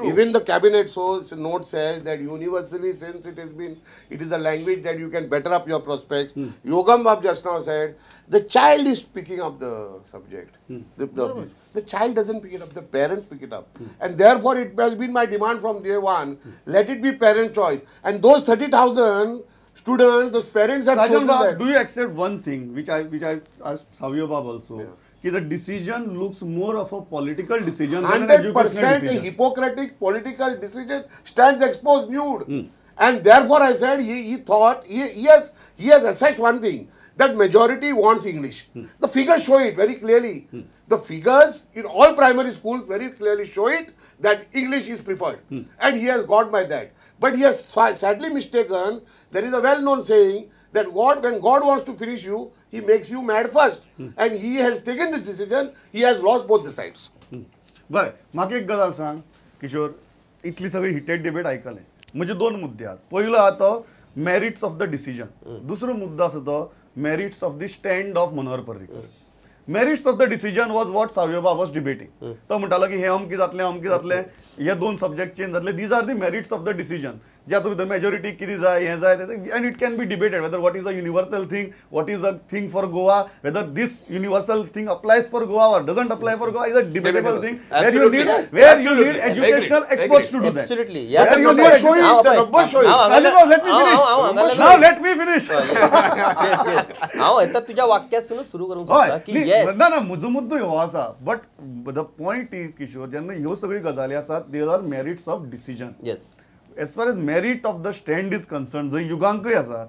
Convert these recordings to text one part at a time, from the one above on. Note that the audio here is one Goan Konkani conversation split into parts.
Even the cabinet source note says that universally, since it has been, it is a language that you can better up your prospects. Yogam Bab just now said, the child is picking up the subject. The child doesn't pick it up, the parents pick it up. And therefore, it has been my demand from day one, let it be parent choice. And those 30,000 students, those parents have chosen that. Do you accept one thing, which I asked Savio Bab also? Yeah. The decision looks more of a political decision than an educational decision. 100% a hypocritic political decision stands exposed nude. And therefore I said he thought, he has assessed one thing, that majority wants English. The figures show it very clearly. The figures in all primary schools very clearly show it that English is preferred. And he has got by that. But he has sadly mistaken. There is a well-known saying that God, when God wants to finish you, he makes you mad first. And he has taken this decision, he has lost both the sides. बरें, म्हाका एक गजाल सांग किशोर, इतली सगळी हिटेड डिबेट आयकलें, म्हजे दोन मुद्दे आहात. पयलो आहा तो मेरिट्स ऑफ the decision, दुसरो मुद्दो आसा तो merits of the stand of Manohar Parrikar. Merits of the decision was what Savio Bab was debating. तो म्हणटालो की हे अमकें जातलें, अमकें जातलें, हे दोन सब्जेक्ट चेंज जातले, these are the merits of the decision. ज्या तुमी मेजॉरिटी कितें जाय, हें जाय, and it can be debated whether what is a universal thing, what is a thing for Goa, whether this universal thing applies for Goa or doesn't apply for Goa is a debatable thing where you need educational experts to do that. Absolutely. Where you need show it, the numbers show it. Let me finish. Now let me finish. हांव आतां तुज्या वाक्यासूनच सुरू करूंक सोदता की येस. ना ना, म्हजो मुद्दो ह्यो आसा, but the point is Kishore, जेन्ना ह्यो सगळ्यो गजाली आसात, there are merits of decision. Yes. As far as merit of the stand is concerned, जंय युगांकय आसा,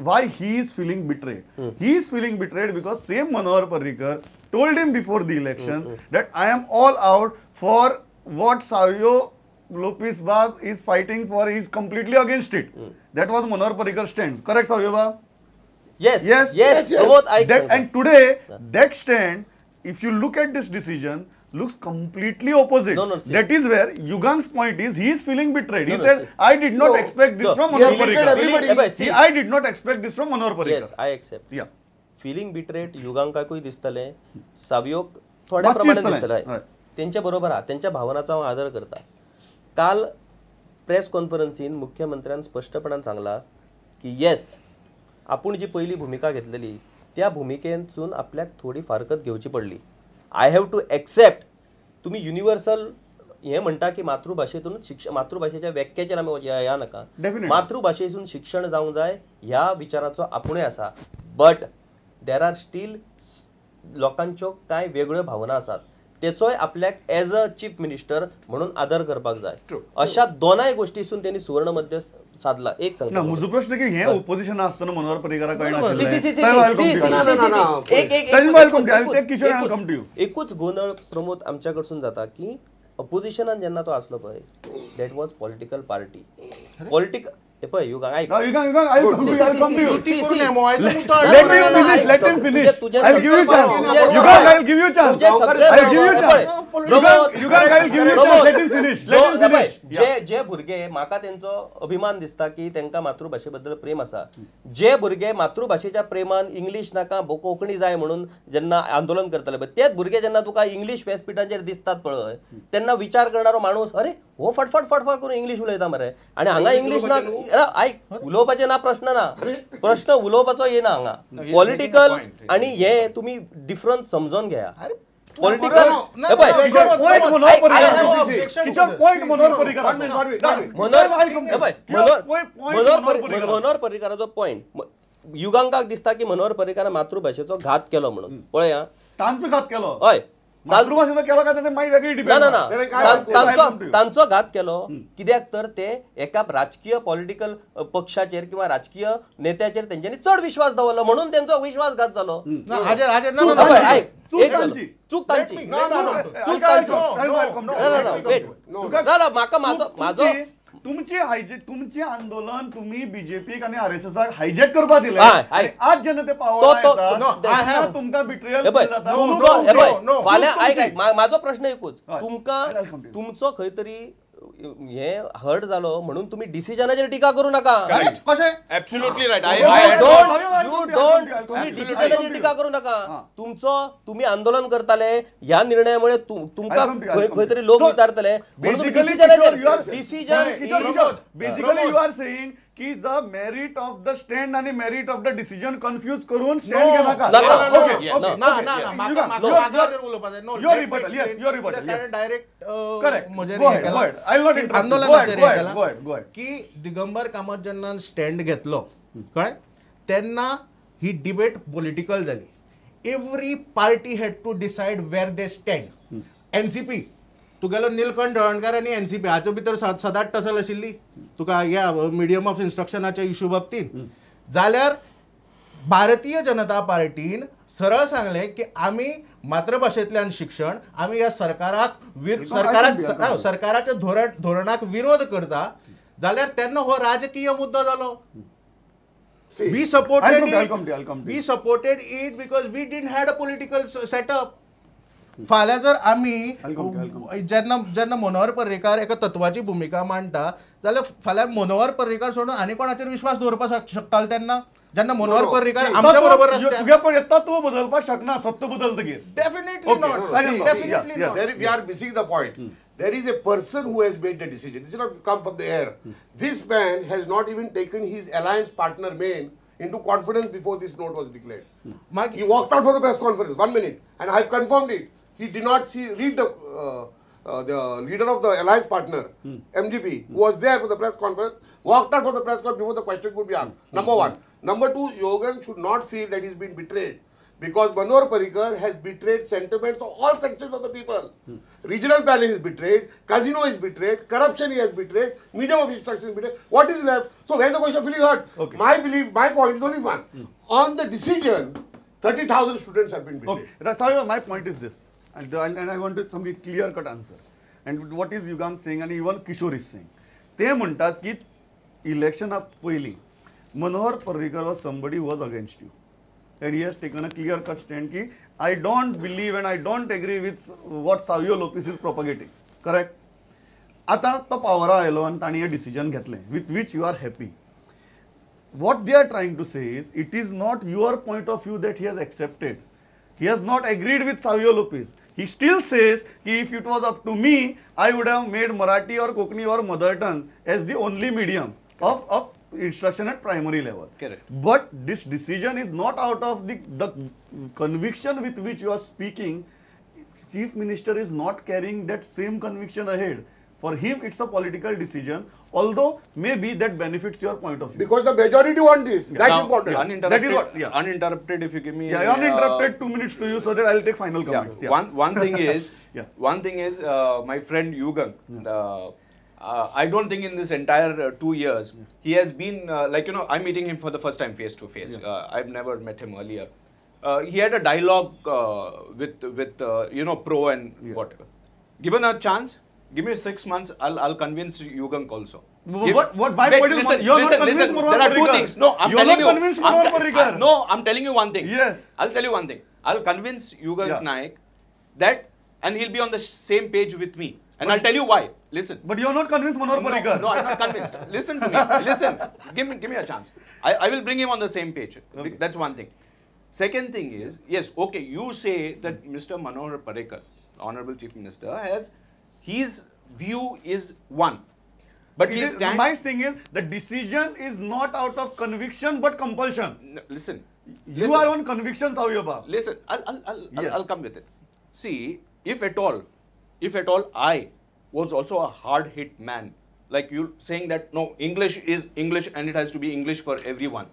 why he is feeling betrayed? He is feeling betrayed because same Manohar Parrikar told him before the election that I am all out for what Savio Lopez Bab is fighting for, he is completely against it. That was Manohar Parrikar's stand. Correct, Savio Bab? Yes. Yes. Yes. Yes. Yes. And today, that stand, if you look at this decision, looks completely opposite. No, no, see. That is where Yugang's point is, he is feeling betrayed. No, he said, I did not expect this from Manohar Parrikar. See, I did not expect this from Manohar Parrikar. Yes, I accept. Yeah. Feeling betrayed युगांकाकूय दिसतलें, सावियोक थोड्या प्रमाणात दिसतलें. तेंच्या बरोबर आहा, तेंच्या भावनाचो हांव आदर करता. काल प्रेस कॉन्फरन्सीन मुख्यमंत्र्यान स्पश्टपणान सांगला की येस, आपूण जी पयली भुमिका घेतलेली त्या भुमिकेंतसून आपल्याक थोडी फारकत घेवची पडली. I have to accept. तुम्ही युनिव्हर्सल हे म्हणटा की मातृभाशेतून शिक्षण, मातृभाशेच्या व्याख्याचेर आमी या नाका, मातृभाशेतून शिक्षण जावंक जाय ह्या विचाराचो आपुणूय आसा. बट there are steel लोकांच्यो कांय वेगळ्यो भावना आसात, तेचोय आपल्याक एज अ चीफ मिनिस्टर म्हणून आदर करपाक जाय. अशा दोनाय गोष्टीसून त्यांनी सुवर्ण मध्य साधला. एक सांगता म्हजो प्रश्न की हे ओपोजिशन आसतना मनोहर पर्रीकाराक कळनाशिल्लें. एकूच गोंदळ प्रमोद आमच्या कडसून जाता की अपोजिशनान जेन्ना तो आसलो पळय, that was political party, political. पळय युगांक आयक, जे जे भुरगे म्हाका तेंचो अभिमान दिसता की तेंकां मातृभाशे बद्दल प्रेम आसा. जे भुरगे मातृभाशेच्या प्रेमान इंग्लीश नाका कोंकणी जाय म्हणून जेन्ना आंदोलन करतले पळय, तेच भुरगे जेन्ना तुका इंग्लीश व्यासपिठाचेर दिसतात पळय, तेन्ना विचार करणारो माणूस अरे हो फटफट फटफट करून इंग्लीश उलयता मरे, आनी हांगा इंग्लीश ना. आयक, उलोवपाचें ना प्रश्न ना, प्रश्न उलोवपाचो येना हांगा. पॉलिटिकल आनी हे तुमी डिफरन्स समजून घेया. पॉलिटिकल मनोहर पर्रीकाराचो पॉयंट युगांकाक दिसता की मनोहर पर्रीकारान मातृभाशेचो घात केलो म्हणून. पळय तांचो घात केलो, हय, मातृभाशेचो केलो काय वेगळी डिबेट. ना ना, तांचो घात केलो कित्याक तर ते एका राजकीय पॉलिटिकल पक्षाचेर किंवा राजकीय नेत्याचेर तेंच्यांनी चड विश्वास दवरलो म्हणून तेंचो विश्वासघात जालो. चूक तांची, चूक तांची. ना म्हाका म्हाजो म्हाजो तुमचे हायजेक, तुमचे आंदोलन तुम्ही बीजेपीक आनी आरएसएसाक हायजेक करपाक दिलें. आज जेन्ना ते पावर येता तुमकां बिट्रेयल जाता. फाल्यां आयक, म्हाजो प्रश्न एकूच, तुमकां तुमचो खंय तरी हे हर्ट जालो म्हणून तुम्ही डिसिजनाचेर टिका करू नका. कशें? Absolutely right. You don't तुम्ही डिसिजनाचेर टिका करू नका. तुमचो तुम्ही आंदोलन करताले ह्या निर्णयामुळे तुमकां खंय तरी लोक विचारतले म्हणून डिसिजनाचेर decision basically you are saying की the merit of the stand आणि merit of the decision confuse करून स्टँड घेनाका. ना ना ना म्हाका उलोवपाक जाय. डायरेक्ट म्हजेर आंदोलनाचेर केला की दिगंबर कामत जेन्ना स्टँड घेतलो कळ्ळें तेन्ना ही डिबेट पॉलिटिकल जाली. Every party had to decide where they stand. NCP तुगेलो निलकंठ हळर्णकार आनी एनसीपी हाचे भितर सदांच टसल आशिल्ली तुका ह्या मिडियम ऑफ इन्स्ट्रक्शनाच्या इशू बाबतींत. जाल्यार भारतीय जनता पार्टीन सरळ सांगलें की आमी मातृभाशेंतल्यान शिक्षण आमी ह्या सरकाराक सरकाराच्या धोरणाक विरोध करता जाल्यार तेन्ना हो राजकीय मुद्दो जालो. We supported it. We supported it because we didn't had a political setup. फाल्यां जर आमी जेन्ना जेन्ना मनोहर पर्रीकार एका तत्वाची भुमिका मांडटा जाल्यार फाल्यां मनोहर पर्रीकार सोडून आनी कोणाचेर विश्वास दवरपाक शकताले तेन्ना जेन्ना मनोहर पर्रीकार आमच्या बरोबर आसता. तत्व बदलपाक शकना, सत्य बदलतकीर. Definitely not. Definitely not. We are missing the point. There is a person who has made the decision. This is not come from the air. This man has not even taken his alliance partner main into confidence before this note was declared. He walked out for the press conference, 1 minute, and I have confirmed it. He did not read the leader of the alliance partner, MGP, who was there for the press conference, walked out for the press conference before the question could be asked. Number one. Number two, Yogan should not feel that he's been betrayed, because Manohar Parrikar has betrayed sentiments of all sections of the people. Regional planning is betrayed, casino is betrayed, corruption he has betrayed, medium of instruction is betrayed. What is left? So where is the question of feeling hurt? Okay. My belief, my point is only one. On the decision, 30,000 students have been betrayed. Okay. Savio, my point is this, and I want to some clear-cut answer. And what is Yugank saying and even Kishore is saying? ते म्हणतात की इलेक्शना पयलीं Manohar Parrikar was somebody who was against you. And he has taken a clear-cut stand ki I don't believe and I don't agree with what Savio Lopez is propagating. Correct? आता तो पावरा आयलो आनी तांणी हें डिसिजन घेतलें with which you are happy. What they are trying to say is it is not your point of view that he has accepted. He has not agreed with Savio Lopez. He still says ki if it was up to me, I would have made Marathi or Kokani or mother tongue as the only medium of instruction at primary level. Correct. But this decision is not out of the conviction with which you are speaking. Chief Minister is not carrying that same conviction ahead. For him, it's a political decision, although maybe that benefits your point of view. Because the majority want it. That's now, important. Uninterrupted, that is what, yeah. Uninterrupted, if you give me... Yeah, uninterrupted 2 minutes to you so that I'll take final comments. Yeah. Yeah. One thing is, yeah. One thing is, my friend Yugank, I don't think in this entire 2 years, he has been, like, you know, I'm meeting him for the first time face to face. Yeah. I've never met him earlier. He had a dialogue with you know, pro and whatever. Given a chance, give me 6 months, I'll convince Yugank also. What my point is, listen, you're not convinced Manohar Parrikar. There are two things. No, I'm telling you. You're not convinced Manohar Parrikar. No, I'm telling you one thing. Yes. I'll tell you one thing. I'll convince Yugank Naik that, and he'll be on the same page with me. And I'll tell you why. Listen. But you're not convinced Manohar Parrikar. No, I'm not convinced. Listen to me. Listen. Give me a chance. I will bring him on the same page. Okay. That's one thing. Second thing is, yes, okay, you say that Mr. Manohar Parrikar, Honorable Chief Minister, has his view is one. But his stand... My thing is, the decision is not out of conviction but compulsion. No, listen. You are on conviction, Savio Bab. Listen, I'll come with it. See, if at all, I was also a hard hit man, like you saying that no, English is English and it has to be English for everyone.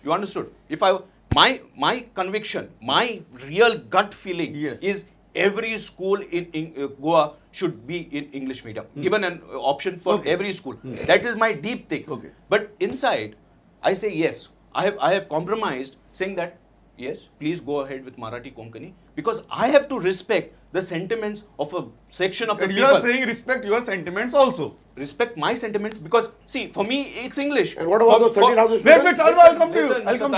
You understood? If I, my conviction, my real gut feeling is every school in Goa should be in English medium, given an option for every school. That is my deep thing. Okay. But inside, I say yes, I have compromised, saying that yes, please go ahead with Marathi Konkani, because I have to respect the sentiments of a section of the people. You are saying respect your sentiments also. Respect my sentiments, because see, for me it's English. And what about those 30,000 students? Wait, I'll come to you. I'll come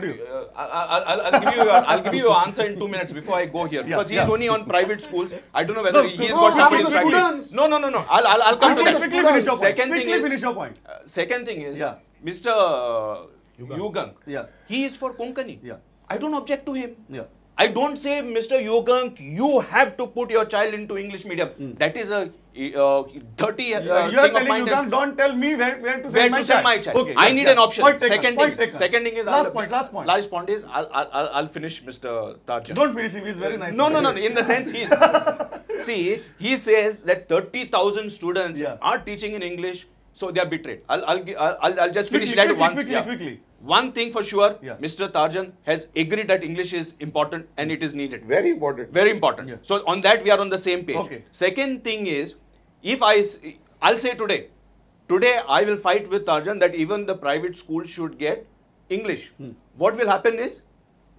to you. I'll give you your answer in 2 minutes before I go here, because he's only on private schools. I don't know whether he's got somebody in private. No. I'll come to that. Quickly finish your point. Quickly finish your point. Second thing is, Mr. Yugank, he is for Konkani. Yeah. I don't object to him. Yeah. I don't say, Mr. Yugank, you have to put your child into English medium. That is a dirty you are telling Yugank, don't tell me where to send my child. Okay, I need an option. Second thing is last point. Last point is I'll finish Mr. Tarjan. Don't finish him. He's very nice. No. In the sense he's see, he says that 30,000 students are teaching in English, so they are betrayed. I'll just finish that once. Quickly. One thing for sure, Mr. Tarjan has agreed that English is important and it is needed. Very important. Very important. Yeah. So on that we are on the same page. Okay. Second thing is, if I'll say today I will fight with Tarjan that even the private schools should get English. What will happen is,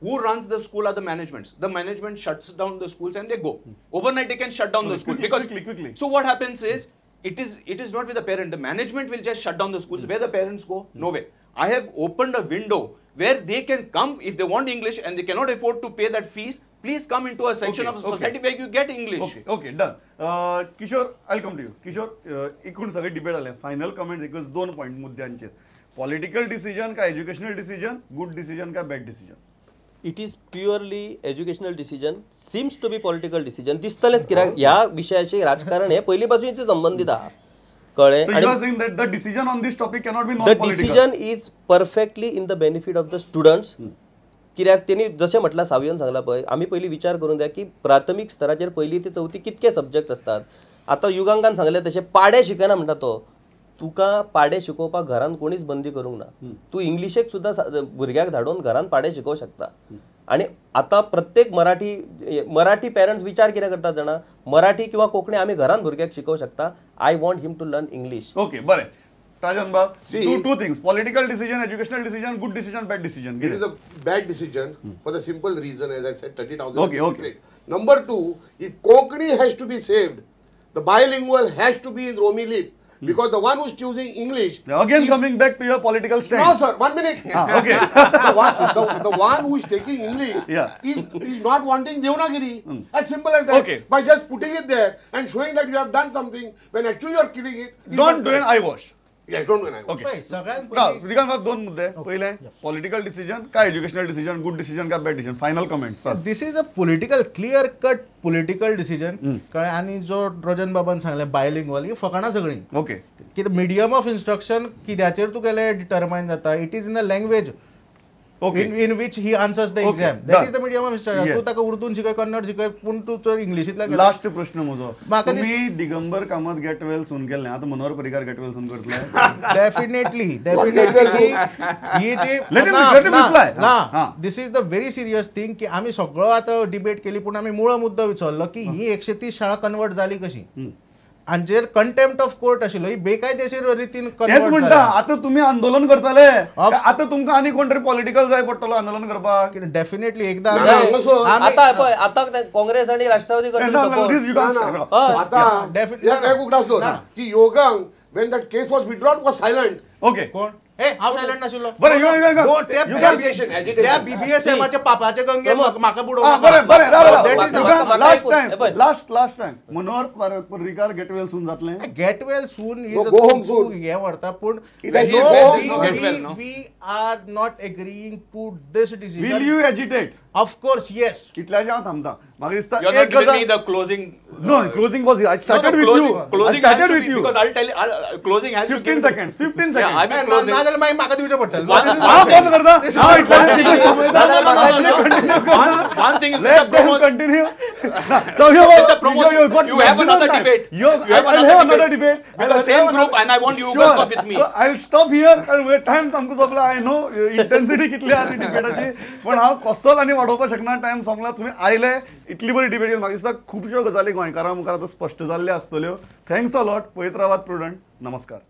who runs the school are the managements. The management shuts down the schools and they go. Overnight they can shut down the school. Quickly. So what happens is, it is not with the parent. The management will just shut down the schools. Where the parents go? Nowhere. I have opened a window where they can come if they want English and they cannot afford to pay that fees. Please come into a section of society where you get English. Okay, done. Kishore, I'll come to you. Kishore, एकूण सगळे डिबेट आले. फायनल कमेंट्स एकच दोन पॉईंट मुद्द्यांचेर. पॉलिटिकल डिसिजन का एज्युकेशनल डिसिजन, गुड डिसिजन का bad decision? It is purely educational decision, seems to be political decision. दिसतलेच कित्याक ह्या विशयाचे राजकारण हे पयलीं पासूनच संबंदीत आहा. कळ्ळें? So you are saying that the decision on this topic cannot be non-political. The decision is perfectly in the benefit of the students. कित्याक तेणी जशें म्हटलां सावियोन सांगलां पळय, आमी पयलीं विचार करूंक जाय की प्राथमीक स्तराचेर पयलीं ते चवथी कितके सब्जॅक्ट आसतात. आतां युगांकान सांगलें तशें पाडे शिकना म्हणटा तो, तुका पाडे शिकोवपाक घरान कोणीच बंदी करूंक ना. तूं इंग्लिशेक सुद्दां भुरग्याक धाडून घरान पाडे शिकोवंक शकता. आनी आतां प्रत्येक मराठी पेरंट्स विचार कितें करतात जाणा, मराठी किंवा कोंकणी आमी घरान भुरग्याक शिकोवंक शकता. I want him to learn English. Okay, बरें. Rajan Bab, two things: political decision, educational decision, good decision, bad decision. It is a bad decision for the simple reason, as I said, 30,000. Okay. Number two, if Konkani has to be saved, the bilingual has to be in Romi Lip. Because the one who's choosing English... Again coming back to your political stand. No, sir. 1 minute. Okay. The one who is taking English is not wanting Devanagari. As simple as that. Okay. By just putting it there and showing that you have done something when actually you are killing it. Don't do an eyewash. Yes, don't do an eyewash. Okay. Now, Shrikant बाब, दोन मुद्दे. पहिले political decision का educational decision, good decision का bad decision. Final comment, sir. This is a political, clear cut political decision. कारण आनी जो रोजन बाबान सांगलें बायलिंगुअल ही फकाणां सगळीं. ओके. कितें मिडियम ऑफ इन्स्ट्रक्शन कित्याचेर तुगेलें डिटरमायन जाता, it is in a language. Okay. In which he answers the exam. That is the medium of instruction. तू ताका उर्दून शिकय, कन्नड शिकय, पूण तूं तर इंग्लिशींतल्यान. लास्ट प्रश्न म्हजो, तुम्ही Digambar Kamat get well soon केल्लें, आतां Manohar Parrikar get well soon करतले? डेफिनेटली ही जी ना, this is the very serious thing की आमी सगळो आतां डिबेट केली पूण आमी मूळ मुद्दो विचारलो की ही 130 शाळा कन्वर्ट जाली कशी, हांचेर कंटेम्प्ट ऑफ कोर्ट आशिल्लो, ही बेकायदेशीर रितीन तेच म्हणटा. आतां तुमी आंदोलन करतले, आतां तुमकां आनी कोण तरी पॉलिटिकल जाय पडटलो आंदोलन करपाक. डेफिनेटली एकदां आतां पळय, आतां काँग्रेस आनी राष्ट्रवादी करतले. आतां उगडास दवर की Yugank when that case was withdrawn was silent. Okay, कोण? हांव सायलंट नाशिल्लो. बरें, त्या बीबीएसएमाच्या पापाच्या गंगेन म्हाका बुडोवं. बरें बरें, last time, last time Manohar Parrikar get well soon जातलें. गेट वेल सून हें व्हरता, पूण we are not agreeing to this decision. Will you agitate? Of course yes. इतल्याचेर हांव थांबता. म्हाका दिसता एक गजाल, closing. No, closing was, I started with you. I started with you. Because I'll tell you, closing has to 15 seconds. 15 seconds. I will close. नाजाल्यार मागीर म्हाका दिवचें पडटलें. हांव बंद करता. One thing, let them continue. So you have another debate. You have another debate with the same group, and I want you to come with me. So I'll stop here and time सामको सोंपला. I know intensity कितली आहा ती डिबेटाची, पण हांव कसोच आनी वाडोवपाक शकना. टायम सोंपला. तुमी आयले, इतली बरी डिबेट केली. म्हाका दिसता खुबश्यो गजाली गोंयकारां मुखार आतां स्पश्ट जाल्ल्यो आसतल्यो. Thanks a lot. पळयत रावात प्रुडंट. नमस्कार.